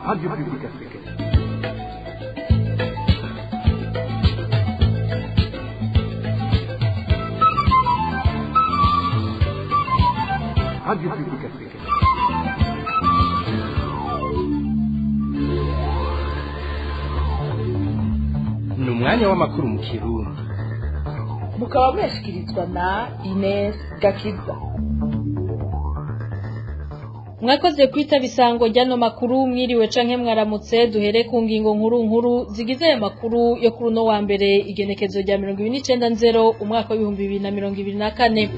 Radio Publique Africaine. Radio Publique Africaine. Ni umwanya w'amakuru mu Kirundi. Mukaba mwashikirizwa na Ines Gakiza. Mwakoze kwitaba isango ry'ano makuru, mwiriwe canke mwaramutse. Duhere ku ngingo nkuru nkuru zigize aya makuru yo kuri uno wa mbere, igenekezo rya 2090 umwaka wa 2024.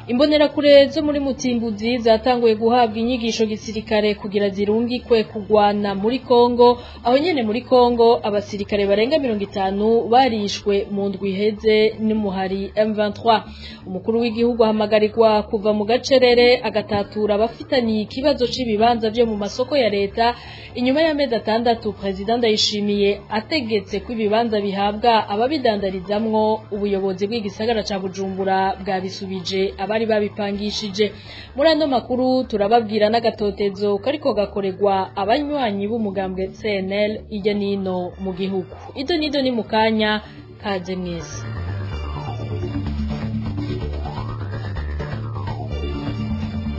Imbonerakure zo muri Mutimbuzi zatanguye guhabwa inyigisho gisirikare kugira zirungikwe kugwana muri Kongo. Aho nyene muri Kongo, abasirikare barenga 50 barishwe mu ndwi iheze n'umuhari M23. Umukuru w'igihugu ahamagarirwa kuva mu gacerere, agatatura abafitaniye ikibazo c'ibibanza vyo mu masoko ya leta. Inyuma y'amezi 6 President Ndayishimiye ategetse ko ibibanza bihabwa ababidandarizamwo, ubuyobozi bw'igisagara ca Bujumbura bwabisubije abari babipangishije. Muri ano makuru turababwira n'agatotezo kariko gakorerwa abanywanyi b'umugambwe CNL irya nino mu gihugu. Ido nido ni mukanya, kaze mwese.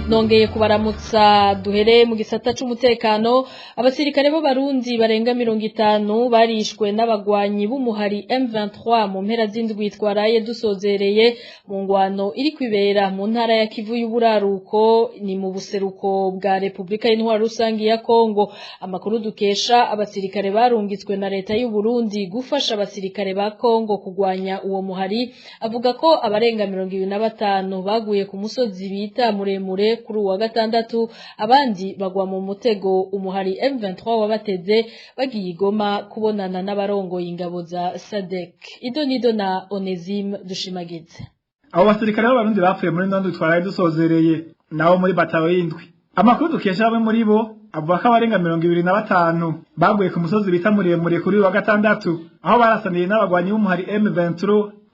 Nongeye kubaramutsa. Duhere mu gisata c'umutekano. Abasirikare b'Abarundi barenga 50 barishwe n'abagwanyi b'umuhari M23 mu mpera z'indwi twaraye dusozereye, mu ngwano iri kwibera mu ntara ya Kivu y'uburaruko, ni mu buseruko bwa Republika y'Intwaro Rusangi ya Kongo. Amakuru dukesha abasirikare barungitswe na leta y'u Burundi gufasha abasirikare ba Kongo kugwanya uwo muhari avuga ko abarenga 25 baguye ku musozi bita Muremure kuri uwa gatandatu, abandi bagwa mu mutego umuhari M23 wabateze bagiye igoma kubonana n'abarongoye ingabo za SADC. Ido nido na Onesime Dushimagize. Abo basirikare b'Abarundi bapfuye muri ndwi twaraye dusozereye nabo muri batayo y'indwi. Amakuru dukesha bamwe muri bo avuga ko abarenga 25 baguye ku musozi bita Muremure kuri uyu wa gatandatu, aho barasaniye n'abagwanyi b'umuhari M23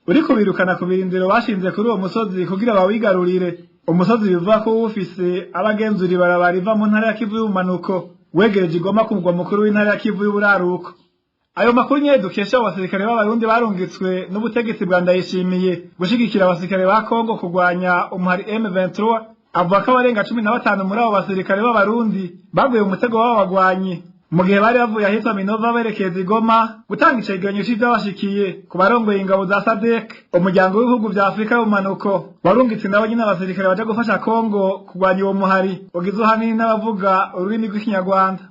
uriko birukana ku birindiro bashinze kuri uwo musozi kugira bawigarurire. Umusozi bivuga ko uwufise abagenzura ibarabara riva mu ntara ya Kivu y'ubumanuko wegereje Igoma, ku mugwa mukuru w'intara ya Kivu y'uburaruko. Ayo makuru nyene dukesha abo basirikare b'Abarundi barungitswe n'ubutegetsi bwa Ndayishimiye gushigikira abasirikare ba Kongo kugwanya umuhari M23 avuga ko abarenga 15 muri abo basirikare b'Abarundi baguye mu mutego w'abo bagwanyi mu gihe bari bavuye ahitwa Minova berekeza i Goma gutanga icegeranyo c'ivyabashikiye ku barongoye ingabo za SADC, umuryango w'ibihugu vya Afrika y'ubumanuko warungitse nabo nyene abasirikare baja gufasha Kongo kugwanya uwo muhari ugizwe ahanini n'abavuga ururimi rw'Ikinyarwanda.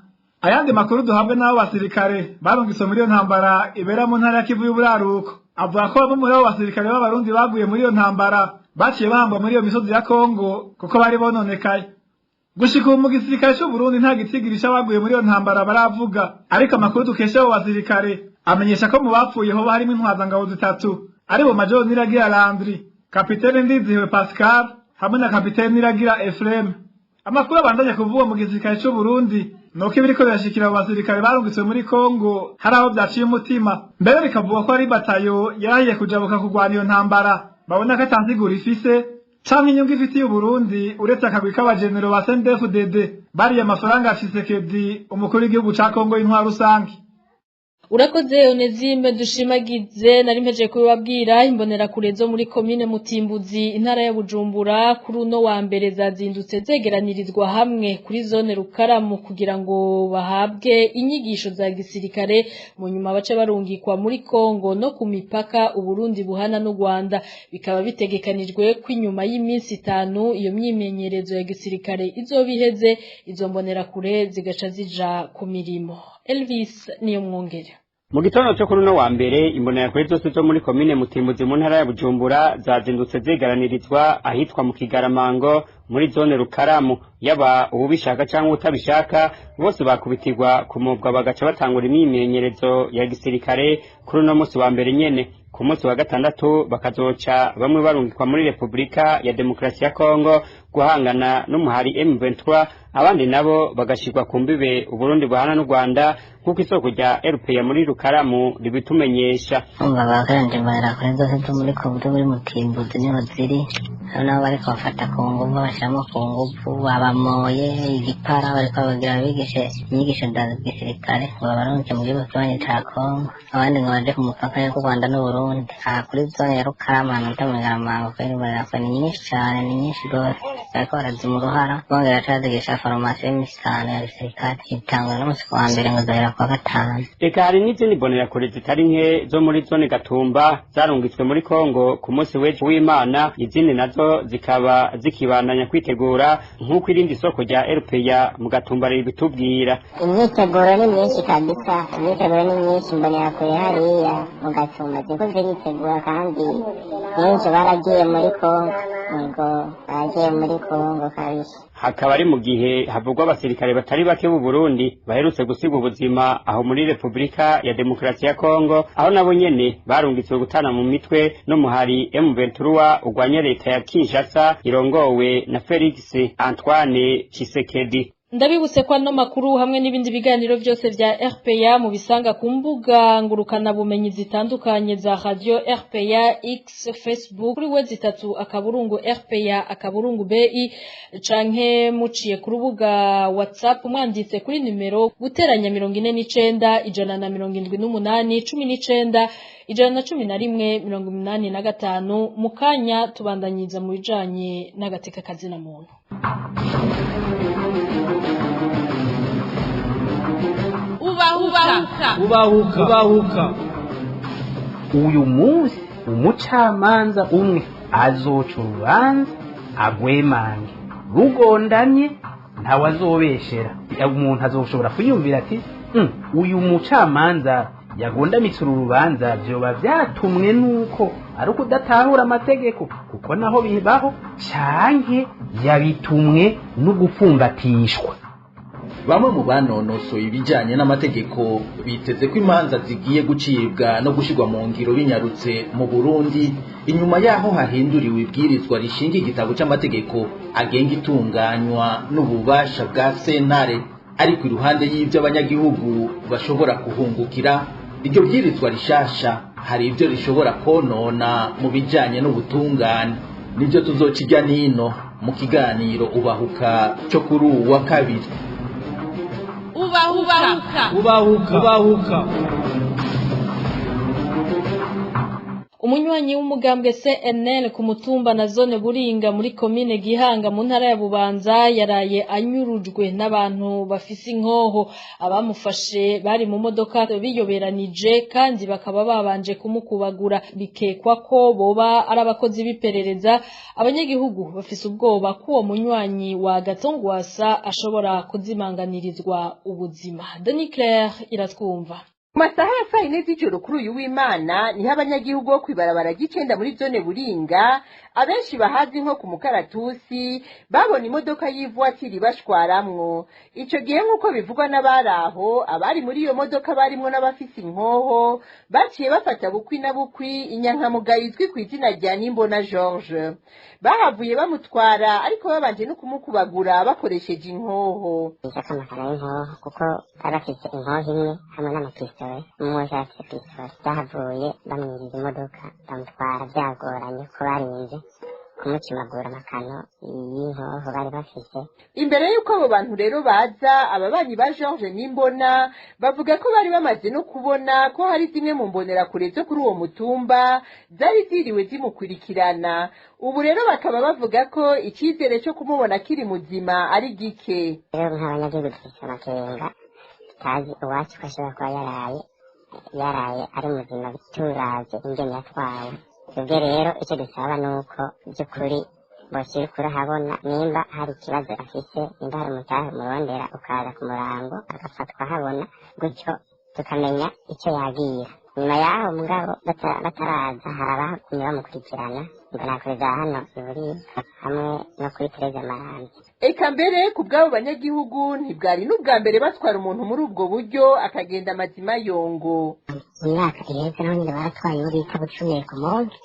Ayandi makuru duhabwa n'abo basirikare barungitswe muri iyo ntambara ibera mu ntara ya Kivu y'uburaruko avuga ko bamwe muri abo basirikare b'Abarundi baguye muri iyo ntambara baciye bahambwa muri iyo misozi ya Kongo kuko bari bononekaye. Gushika ubu mu gisirikare c'u Burundi nta gitigiri c'abaguye muri iyo ntambara baravuga, ariko amakuru dukesha abo basirikare amenyesha ko mu bapfuye hoba harimo intwazangabo zitatu, aribo Major Niragira Landry, Kapitene Ndizihiwe Pascal hamwe na Kapitene Niragira Ephraim. Amakuru abandanya kuvugwa mu gisirikare c'u Burundi nuko ibiriko birashikira abo basirikare barungitswe muri Kongo hari aho vyaciye umutima, mbere bikavugwa ko ari batayo yarahiye kujabuka kurwana iyo ntambara babona ko atansiguro ifise canke inyungu ifitiye Uburundi, uretse akagwi k'abajenero ba CNDD-FDD bariye amafaranga ya Tshisekedi, umukuru w'igihugu ca Kongo y'intwaro rusange. Urakoze, Onezime Dushimagize. Nari mpejeje kubibabwira, imbonerakure zo muri komine Mutimbuzi, intara ya Bujumbura, kuri uno wa mbere zazindutse zegeranirizwa hamwe kuri zone Rukaramu kugira ngo bahabwe inyigisho za gisirikare, mu nyuma bace barungikwa muri Kongo no ku mipaka Uburundi buhana n'u Rwanda. Bikaba bitegekanijwe ko inyuma y'iminsi 5 iyo myimenyerezo ya gisirikare izoba iheze, izo mbonerakure zigaca zija ku mirimo. Elvis niyo mwongere. Mu gitondo cyo kuri uno wa mbere, imbonerakure zose zo muri komine Mutimbuzi mu ntara ya Bujumbura zazindutse zegeranirizwa ahitwa mu Kigaramango muri zone Rukaramu. Yaba uwubishaka cyangwa utabishaka, bose bakubitirwa ku mubwa, bagaca batangura imyimenyerezo ya gisirikare kuri uno munsi wa mbere nyene. Ku munsi wa gatandatu bakazoca bamwe barungikwa muri Repubulika ya Demokarasi ya Kongo. guhangana n'umuhari M23, abandi nabo bagashirwa ku mbibe Uburundi buhana n'u Rwanda, nk'uko isoko rya RPA muri Rukaramu ribitumenyesha. Umva bakaranje imbonerakure zose zo muri Kongo muri Mutimbuzi niho ziri, hari nabo bariko bafata ku nguvu, bashiramo ku nguvu, babamoye igipara, bariko babagira bigishe inyigisho za gisirikare ngo babarungike mu gihugu kibanyi ca Kongo, abandi ngo baje ku mupaka y'u Rwanda n'Uburundi. Aha kuri zone ya Rukarama ahantu bita mu Bigaramago, kweri imbonerakure ni nyinshi cane, ni nyinshi gose, bariko barazima uruhara, bongera bacazigisha farumasi y'imisi itanu ya gisirikare, itangura n'umusi wa mbere ngo izahera kuwa gatanu. Eka hari n'izindi mbonerakure zitari nke zo muri zone Gatumba zarungitswe muri Kongo ku munsi w'ejo w'Imana, izindi nazo zikaba zikibandanya kwitegura, nk'uko irindi soko rya RPA mu Gatumba ribitubwira. Imyiteguro ni myinshi kabisa, imyiteguro ni myinshi, imbonerakure hariya mu Gatumba ziriko ziritegura, kandi benshi baragiye muri Kongo, ngo baragiye muri Kongo kabisa. Hakaba ari mu gihe havugwa abasirikare batari bake b'u Burundi baherutse gusiga ubuzima aho muri Republika ya Demokarasi ya Kongo, aho nabo nyene barungitswe gutana mu mitwe n'umuhari M23 urwanya leta ya Kinshasa irongowe na Felix Antoine Tshisekedi. Ndabibutse ko ano makuru hamwe n'ibindi biganiro byose vya RPA mu bisanga ku mbuga ngurukana bumenyi zitandukanye za Radio RPA, X, Facebook kuri we zitatu akaburungu RPA akaburungu BI, canke muciye ku rubuga WhatsApp mwanditse kuri nimero guteranya 49 178 19 111 85. Mukanya tubandanyiza mu bijanye n'agateka kazina muntu. Ubahuka Ubahuka. Ubahuka. Uyu munsi umucamanza umwe azoca urubanza agwemange rugondamye, ntawe azobeshera. Umuntu azoshobora kwiyumvira ati uyu mucamanza yagondamitse uru rubanza vyoba vyatumwe nuko ari ukudatahura amategeko, kuko naho bibaho, canke yabitumwe no gupfumbatishwa. Bamwe mu banonosoye ibijyanye n'amategeko biteze ko imanza zigiye gucibwa no gushyirwa mu ngiro binyarutse mu Burundi, inyuma yaho hahinduriwe ibwirizwa rishinga igitabo cy'amategeko agenga itunganywa n'ububasha bwa sentare. Ariko iruhande y'ibyo abanyagihugu bashobora kuhungukira, iryo bwirizwa rishasha hari ibyo rishobora konona mu bijyanye n'ubutungane. Nibyo tuzokijya nino mu kiganiro Ubahuka cyo kuri uwa kabiri. Ubahuka. Ubahuka. Ubahuka. Umunywanyi w'umugambwe CNL ku mutumba na zone Buringa muri komine Gihanga mu ntara ya Bubanza yaraye anyurujwe n'abantu bafise inkoho. Abamufashe bari mu modoka biyoberanije kandi bakaba babanje kumukubagura, bikekwa ko boba ari abakozi b'iperereza. Abanyagihugu bafise ubwoba ko uwo munywanyi wa Gatongwasa ashobora kuzimanganirizwa ubuzima. Denis Claire iratwumva. Mu masaha ya saa yine z'ijoro kuri uyu w'Imana niho abanyagihugu bo kw'ibarabara ry'icenda muri zone Buringa, abenshi bahazi nko ku mukaratusi, babona imodoka y'ivuwatiri bashwaramwo. Ico gihe nk'uko bivugwa n'abari aho, abari muri iyo modoka barimwo n'abafise inkoho baciye bafata bukwi na bukwi inyankamugayo izwi ku izina rya Nimbona George. Bahavuye bamutwara, ariko babanje no kumukubagura bakoresheje inkoho. Nshaka amakara y'inkoho kuko bari bafise inkoho imwe hamwe n'amapisitore, umwe wese afise pisitore. Bahavuye bamwinjiza imodoka bamutwara, byagoranye ko barinze kumukimagura amakano y'inkoho bari bafise. Imbere y'uko abo bantu rero baza, ababanyi ba George Nimbona bavuga ko bari bamaze no kubona ko hari zimwe mu mbonerakure zo kuri uwo mutumba zari ziriwe zimukurikirana. Ubu rero bakaba bavuga ko icyizere cyo kumubona kiri muzima ari gike. Rero nk'abanyagihugu dufise amakenga, tutazi uwacu ko ashobora kuba yaraye ari muzima, turavye ingene yatwawe. Twebwe rero icyo dusaba ni uko by'ukuri boshyira ukuri ahabona, nimba hari ikibazo afise, nimba hari umutahe umurondera ukaza ku murango agafatwa ahabona, gutyo tukamenya icyo yagira. Nyuma y'aho mugabo bataraza hari abagumye bamukurikirana imbonerakure za hano i Buringa hamwe no kuri Tereza Maramvya. Eka mbere ku bw'abo banyagihugu ntibwari n'ubwa mbere batwara umuntu muri ubwo buryo akagenda amazima yongo. Mu myaka iheze naho nyine baratwaye uwo bita Bucumire ku Mogi,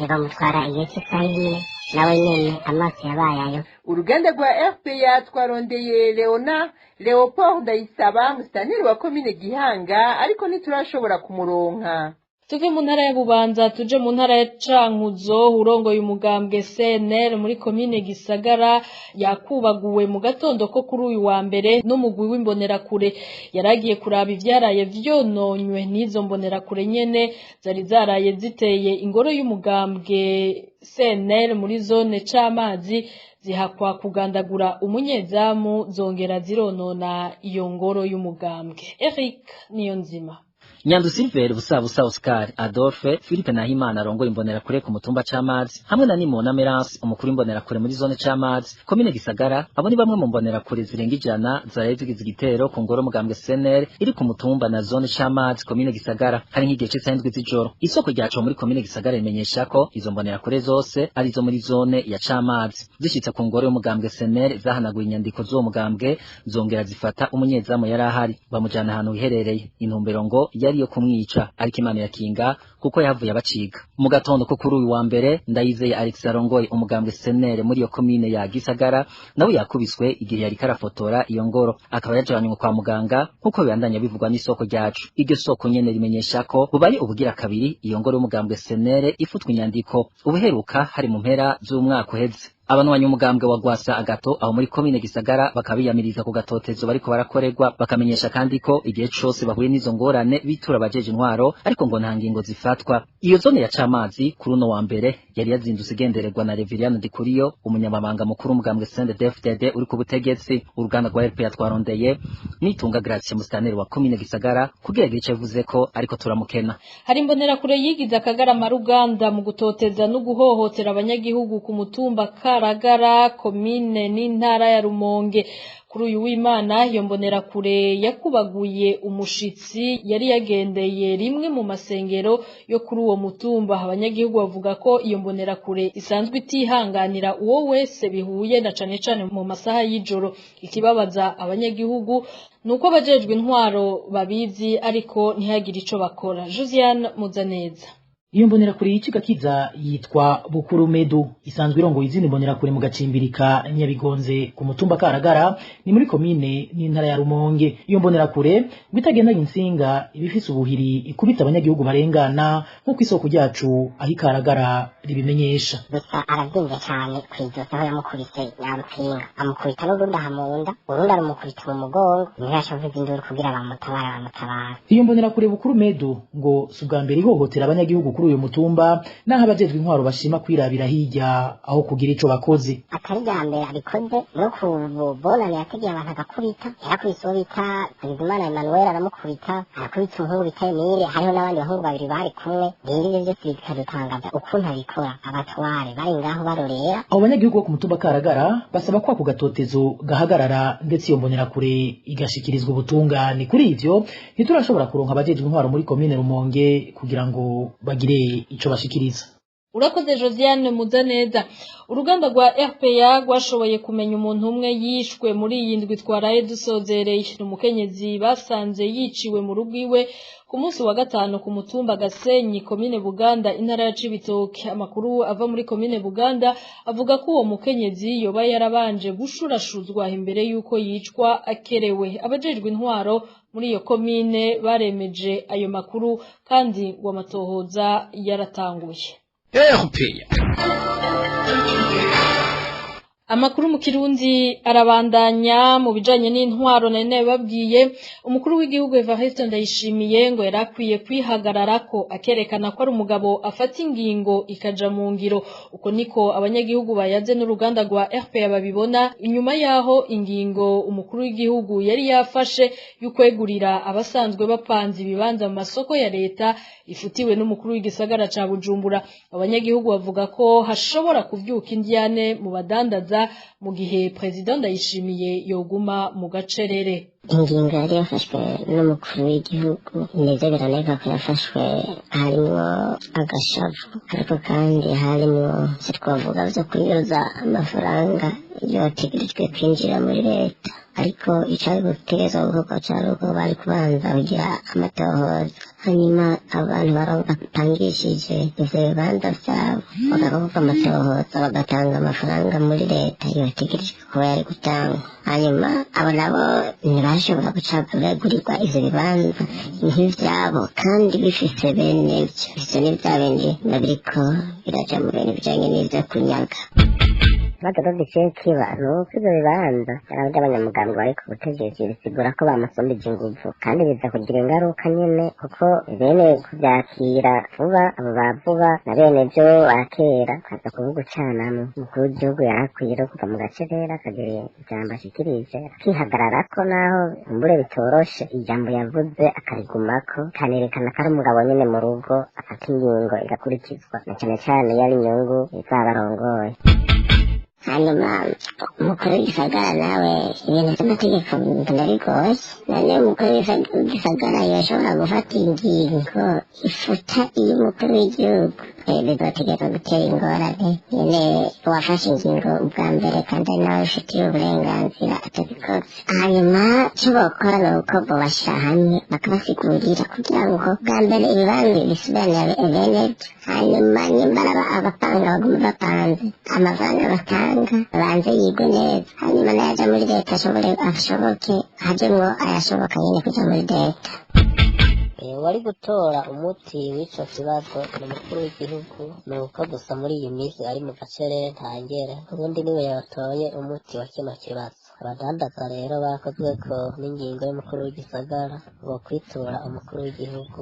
Ntibamutwara igihe cy'isaha imwe, nawe nyene amaso yabaye ayo. Uruganda rwa RPA twarondeye Leona Leopold Ndayisaba, musitanteri wa komine Gihanga, ariko ntiturashobora kumuronka. Tuve mu ntara ya Bubanza tuje mu ntara ya Cankuzo. Urongoye umugambwe CNL muri komine Gisagara yakubaguwe mu gatondo ko kuri uyu wa mbere n'umugwi w'imbonerakure. Yaragiye kuraba ivyaraye vyononywe n'izo mbonerakure nyene zari zaraye ziteye ingoro y'umugambwe CNL muri zone c'amazi, zihakwa kugandagura umunyezamu, zongera zironona iyo ngoro y'umugambwe. Eric Niyonzima. Nyandu Silver, Busabusa Oscar, Adolphe Philippe Nahimana arongoye imbonerakure ku mutumba c'amazi, hamwe na Nimona Merance, umukuru w'imbonerakure muri zone c'amazi, komine Gisagara, abo ni bamwe mu mbonerakure zirenga 100 zaraye zigize igitero ku ngoro mugambwe CNL iri ku mutumba na zone c'amazi, komine Gisagara, hari nk'igihe c'isaha 7 z'ijoro. Isoko ryacu muri komine Gisagara rimenyesha ko izo mbonerakure zose ari izo muri zone ya c'amazi. Zishitse ku ngoro y'umugambwe CNL, zahanaguye inyandiko z'uwo mugambwe, zongera zifata umunyezamu yari ahari, bamujana ahantu hiherereye. Intumbero ngo yari yo kumwica, ariko Imana yakinga kuko yahavuye abaciga. Mu gatondo ko kuri uyu wa mbere, Ndayizeye Alex arongoye umugambwe CNL muri iyo komine ya Gisagara nawe yakubiswe igihe yariko arafotora iyo ngoro, akaba yajanywe kwa muganga nkuko bibandanya bivugwa n'isoko ryacu. Iryo soko nyene rimenyesha ko bubaye ubugira kabiri iyo ngoro y'umugambwe CNL ifutwa inyandiko, ubuheruka hari mu mpera z'umwaka uheze. Abanwanyi umugambwe wa Gwasa Agato aho muri komine Gisagara bakabiyamiriza ku gatotezo bariko barakorerwa, bakamenyesha kandi ko igihe cose bahuye n'izo ngorane bitura abajeje intwaro, ariko ngo nta ngingo zifatwa. Iyo zone ya c'amazi kuri uno wa mbere yari yazindutse igendererwa na Reveriano Ndikuriyo, umunyamabanga mukuru w'umugambwe CNDD-FDD uri ku butegetsi. Uruganda rwa RPA twarondeye Nitunga Gracie, mustaneri wa komine Gisagara, kugira igice yavuze ko ariko turamukena. Hari imbonerakure yigize akagarama ruganda mu gutoteza no guhohotera abanyagihugu ku mutumba Karagara, komine n'intara ya Rumonge. Kuri uyu w'Imana, iyo mbonerakure yakubaguye umushitsi yari yagendeye rimwe mu masengero yo kuri uwo mutumba. Abanyagihugu bavuga ko iyo mbonerakure isanzwe itihanganira uwo wese bihuye, na cane cane mu masaha y'ijoro. Ikibabaza abanyagihugu nuko abajejwe intwaro babizi ariko ntihagire ico bakora. Josiane Muzaneza. Iyo mbonerakure y'ikiga kiza yitwa Bukuru Medu, isanzwe irongoye izindi mbonerakure mu gacimbirika Nyabigonze ku mutumba Karagara, ni muri komine n'intara ya Rumonge. Iyo mbonerakure ngo itagendanye insinga, ibifise ubuhiri ikubita abanyagihugu barengana, nk'uko isoko ryacu aho ikaragara ribimenyesha. Gusa arabyimvye cane kw'izosi aho yamukubise nyampinga, amukubita n'urundi aha mu nda, urundi arumukubita mu mugongo, niho yaca induru kugira bamutabara. Iyo mbonerakure Bukuru Medu ngo si ubwa mbere ihohotera abanyagihugu kuri uyu mutumba, naho abajejwe intwaro bashima kwirabira hirya aho kugira ico bakoze. Atari rya mbere abikoze, no ku bonane yategeye abantu agakubita, yarakubise uwo bita Bizimana Emmanuel aramukubita, arakubita umuhungu bita Emile, hariho n'abandi bahungu babiri bari kumwe. Rero ivyo vyose bikadutangaza ukuntu abikora, abatware bari ngaho barorera. Abo banyagihugu bo ku mutumba Karagara basaba ko ako gatotezo gahagarara, ndetse iyo mbonerakure igashikirizwa ubutungane. Kuri ivyo ntiturashobora kuronka abajejwe intwaro muri komine Rumonge kugira ngo bagire ico bashikiriza. Urakoze Josiane Muzaneza. Uruganda rwa RPA rwashoboye kumenya umuntu umwe yishwe muri iyi ndwi twaraye dusozereye. Ni umukenyezi basanze yiciwe mu rugo iwe ku munsi wa gatanu ku mutumba Gasenyi, komine Buganda, intara ya Cibitoke. Amakuru ava muri komine Buganda avuga ko uwo mukenyezi yoba yarabanje gushurashuzwa imbere yuko yicwa akerewe. Abajejwe intwaro muri iyo komine baremeje ayo makuru, kandi ngo amatohoza yaratanguye. Amakuru mu Kirundi arabandanya. Mu bijanye n'intwaro, nari nabibabwiye, umukuru w'igihugu Evariste Ndayishimiye ngo yarakwiye kwihagararako, akerekana ko ari umugabo afata ingingo ikaja mu ngiro. Uko niko abanyagihugu bayaze n'uruganda rwa RPA babibona, inyuma yaho ingingo umukuru w'igihugu yari yafashe y'ukwegurira abasanzwe bapanze ibibanza mu masoko ya leta ifutiwe n'umukuru w'igisagara ca Bujumbura. Abanyagihugu bavuga ko hashobora kuvyuka indyane mu badandaza mu gihe President Ndayishimiye yoguma mu gacerere. Ingingo yari yafashwe n'umukuru w'igihugu nivyo biraneka ko yafashwe harimwo agashavu, ariko kandi harimwo ivyo twavuga vyo kunyuruza amafaranga Yotegerejwe kwinjira muri leta, ariko icari gutegerezwa gukorwa cari uko bari kubanza kugira amatohoza, hanyuma abantu bapangishije ivyo bibanza vyabo bagakorwa amatohoza, bagatanga amafaranga muri leta yotegerejwe kuba yari gutangwa. Hanyuma abo nabo ntibashobora guca begurirwa ivyo bibanza nk'ivyabo kandi bifise bene vyo. Ivyo ni vya bindi biba biriko biraja mu bintu bijanye n'ivyo kunyaga. Ikibazo rero giciye kiba ni uko ivyo bibanza ari ivy'abanyamugambwe bari ku butegetsi, bisigura ko bamusumbije inguvu, kandi biza kugira ingaruka nyene, kuko bene kuvyakira vuba abo ba vuba na bene vyo ba kera kaza kuvuga ucanamwe. Umukuru w'igihugu yarakwiye rero kuva mu gacerera akagira ijambo ashikirije, akihagararako naho kumbure bitoroshe, ijambo yavuze akarigumako, kanerekana ko ari umugabo nyene mu rugo, afata ingingo igakurikizwa, na cane cane iyo ari inyungu izabarongoye. Hanyuma umukuru w'igisagara nawe, ibintu by'amategeko mbona bigoye. None umukuru w'igisagara yoshobora gufata ingingo ifuta iy'umukuru w'igihugu? Bizotegerezwa gutera ingorane nyene uwafashe ingingo ubwa mbere, kandi ari nawe ubifitiye uburenganzira, atabikoze. Hanyuma ico bokora ni uko bobashira hamwe bakabasigurira, kugira ngo bwa mbere ibibanza bisubirane bene vyo, hanyuma nimba ari abapanga bagume bapanze, amafaranga batanga banze yigwe neza, hanyuma nayaja muri leta ashobore ashoboke, hajemwo ayashoboka nyene kuja muri leta. Wari gutora umuti w'ico kibazo ni umukuru w'igihugu, ni uko gusa muri iyi minsi ari mu gacerere ntangere, ubundi niwe yatoye umuti wa kino kibazo. Abadandaza rero bakozweko n'ingingo y'umukuru w'igisagara bokwitura umukuru w'igihugu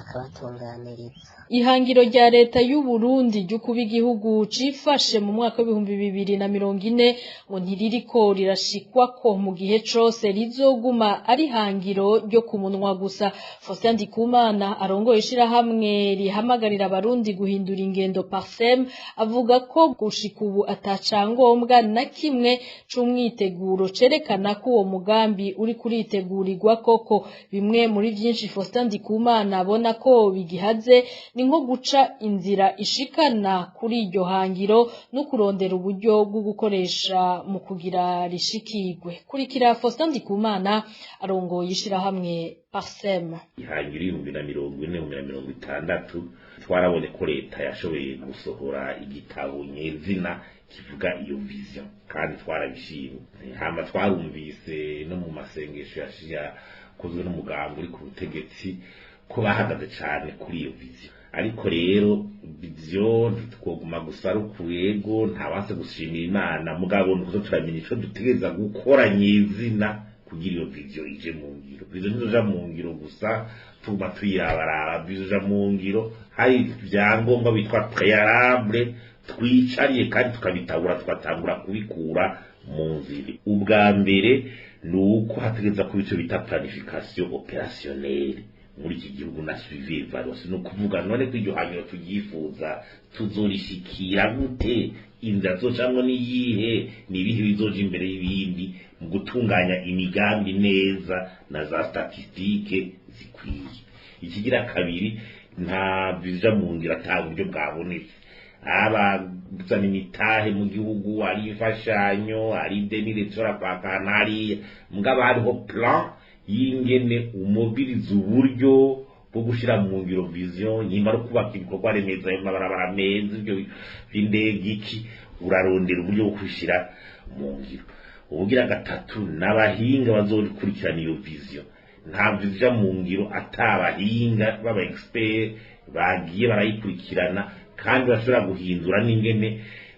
akabatunganiriza. Ihangiro rya leta y'u Burundi ryo kuba igihugu cifashe mu mwaka w'2040 ngo ntiririko rirashikwako mu gihe cose rizoguma ari hangiro ryo ku munwa gusa. Faustin Ndikumana arongoye ishirahamwe rihamagarira abarundi guhindura ingendo Parsem avuga ko gushika ubu atacangombwa na kimwe c'umwiteguro cerekana ko uwo mugambi uri kuritegurirwa koko. Bimwe muri vyinshi Faustin Ndikumana abona ko bigihaze ni nko guca inzira ishikana kuri iryo hangiro no kurondera uburyo bwo gukoresha mu kugira rishikirwe. Kurikira Faustin Ndikumana arongoye ishirahamwe Parsem. Ihangiro 2040 2060, twarabonye ko leta yashoboye gusohora igitabo nyezina kivuga iyo vision, kandi twarabishimye. Hama twarumvise no mu masengesho yakozwe n'umuganga uri ku butegetsi ko bahagaze cane kuri iyo vision. Ariko rero vision ntitwoguma gusa ari ukuyego, ntawanse gushimira Imana, mugabo nuko turamenya ico dutegereza gukora nyezina kugira iyo vision ije mu ngiro. Vision ntizoja mu ngiro gusa tuguma tuyirabaraba, vision ija mu ngiro hari ivyangombwa bitwa préalable twicariye kandi tukabitabura, tugatangura kubikura mu nzira. Ubwa mbere ni uko hategereza kuba ico bita planification opérationnelle muri iki gihugu na suivi evaluation. Ni ukuvuga none ko iryo hangiro turyifuza tuzorishikira gute? Inzira zocamwo niyihe? Ni ibihe bizoja imbere y'ibindi mu gutunganya imigambi neza na za statistike zikwiye? Ikigira kabiri, nta bija mu ngiro ata buryo bwabonetse, abazana imitahe mu gihugu, ari imfashanyo, ari ideni leta ishobora kwaka hariya, mugabo hariho plan y'ingene umobiriza uburyo bwo gushira mu ngiro vision, nyimba ari kubaka ibikorwa remezo, ayo mabarabara meza, ibyo vy'indege, iki, urarondera uburyo bwo kubishira mu ngiro. Ubugira gatatu, n'abahinga bazokurikirana iyo vision. Nta vision mu ngiro ata abahinga b'aba expert bagiye barayikurikirana kandi bashobora guhindura n'ingene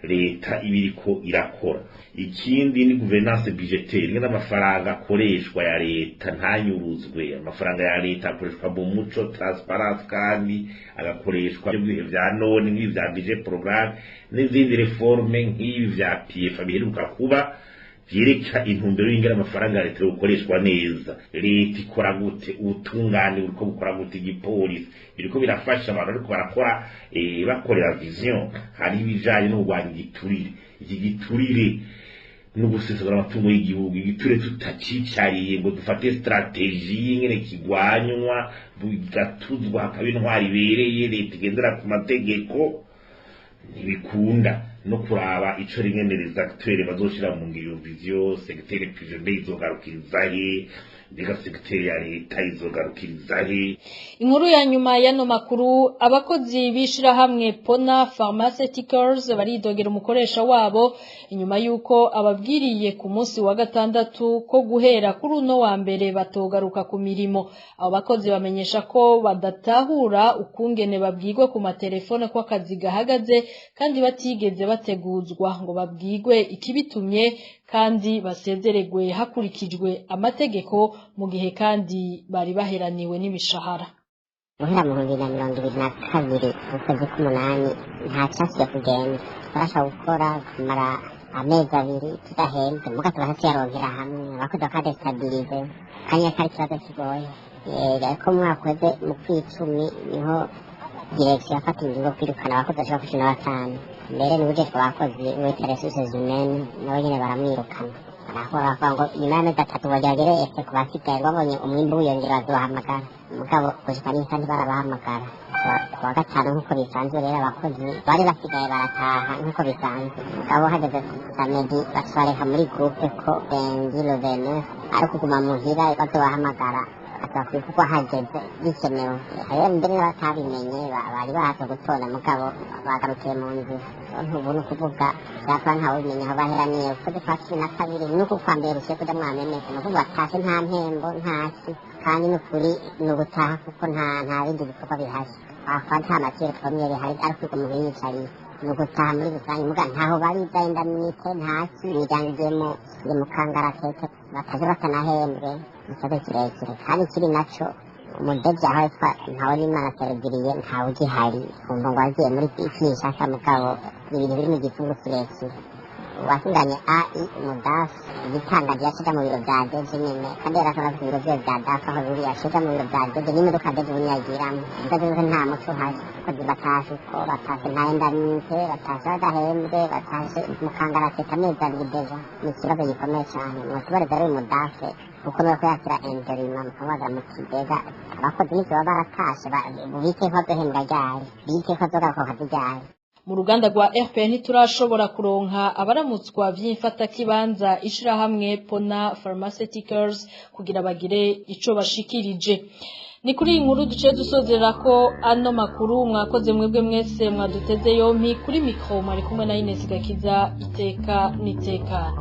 leta iba iriko irakora. Ikindi ni gouvernance budgétaire, ingene amafaranga akoreshwa ya leta ntanyuruzwe. Amafaranga ya leta akoreshwa mu muco, transparence, kandi agakoreshwa mu bihe vya none nk'ibi vya budget programme n'izindi réforme nk'ibi vya PFA biheruka kuba, vyereka intumbero y'ingene amafaranga ya leta yokoreshwa neza. Leta ikora gute? Ubutungane buriko bukora gute? Igipolisi biriko birafasha abantu ariko barakora bakorera vision. Hari ibijanye no kurwanya igiturire. Iki giturire no gusesagura amatungo y'igihugu, igiturire tutacicariye ngo dufate stratégie y'ingene kigwanywa, bigatuzwa, hakaba intwari ibereye, leta igendera ku mategeko, ntibikunda. No kuraba ico rimwe les acteurs bazoshira mu ngiro vision, secteur privé mbe izogarukiriza he, mbega secteur ya leta izogarukiriza he? Inkuru ya nyuma y'ano makuru: abakozi b'ishirahamwe Pona Pharmaceuticals baridogera umukoresha wabo inyuma y'uko ababwiriye ku munsi wa gatandatu ko guhera kuri uno wa mbere batogaruka ku mirimo. Abo bakozi bamenyesha ko badatahura ukungene babwirwa ku matelefone ko akazi gahagaze kandi batigeze bateguzwa ngo babwirwe ikibitumye, kandi basezeregwe hakurikijwe amategeko, mu gihe kandi bari baheraniwe n'imishahara. Guhera mu 2022 ukwezi k'umunani nta cyasubiye kugenda. Twarashobora gukora kumara amezi 2 tudahembwe, muga tubasha tuyaronkera hamwe, abakozi bakadestabilize kandi kari ikibazo kigoye. Ariko mu mwaka uheze mu kw'icumi niho direction yafata ingingo yo kwirukana abakozi bashika kuri 15. Mbere n'ubujejwe abakozi wita ressources humaines nabo nyene baramwirukana. Barahora bavuga ngo nyuma y'amezi 3 bageragere ese ku basigaye, babonye umwimbu wiyongera bazobahamagara, mugabo gushika n'isa ntibarabahamagara. Ku wa gatanu nk'uko bisanzwe rero abakozi bari basigaye barataha nk'uko bisanzwe, mugabo hageze samedi baca muri groupe ko lundi le 29 ari ukuguma muhira, bazobahamagara bakwiye kuko hageze bikenewe. Hariho mbere n'abatabimenye bari bahaze gutora, mugabo bagarukiye mu nzira. Ubu ni ukuvuga vyakora ntawe ubimenya aho baheraniye. Ukwezi kwa 12 nuku kwa mbere ruciye kuja mwamemeza, ni ukuvuga batashe nta mpembo ntaki, kandi n'ukuri ni ugutaha kuko nta bindi bikorwa bihari, wakora nta matière première ihari, ariko umuntu yiyicariye ni ugutaha muri rusange. Muga ntaho bariza indemnité ntaki, imiryango igiye mu kangaratete, bataje batanahembwe. Ikibazo kirekire kandi kiri naco umudeje aho yitwa ntawe n'Imana Serugiriye ntawe ugihari, kumva ngo agiye muri Kinshasa, mugabo ibintu biri mu gifungo kirekire. Uwasinganye AI umudafu igitangaje yashiga mu biro bya deje nyene, kandi yarakora ku biro vyiwe bya dafu aho biri, yashiga mu biro bya deje n'imodoka deje ubu ntiyagiramo. Inzozi zose nta muco uhari, abakozi batashe uko batashe, nta indemnité, batashe badahembwe, batashe mu kangaratete amezi 2 déjà. Ni ikibazo gikomeye cane. Mwotubariza rero uyu mudafe kuko niwe ko yakira interima, mukamubaza muti mbega abakozi nivyo baba baratashe, bite ko bazohembwa ryari, bite ko bazogaruka ku kazi ryari? Mu ruganda rwa RPN ntiturashobora kuronka abaramutswa vy'imfatakibanza ishirahamwe Pona Pharmaceuticals kugira bagire ico bashikirije. Ni kuri iyi nkuru duce dusozerera ko ano makuru. Mwakoze mwebwe mwese mwaduteze yompi. Kuri micro mwari kumwe na Ines Gakiza. Iteka nitekane.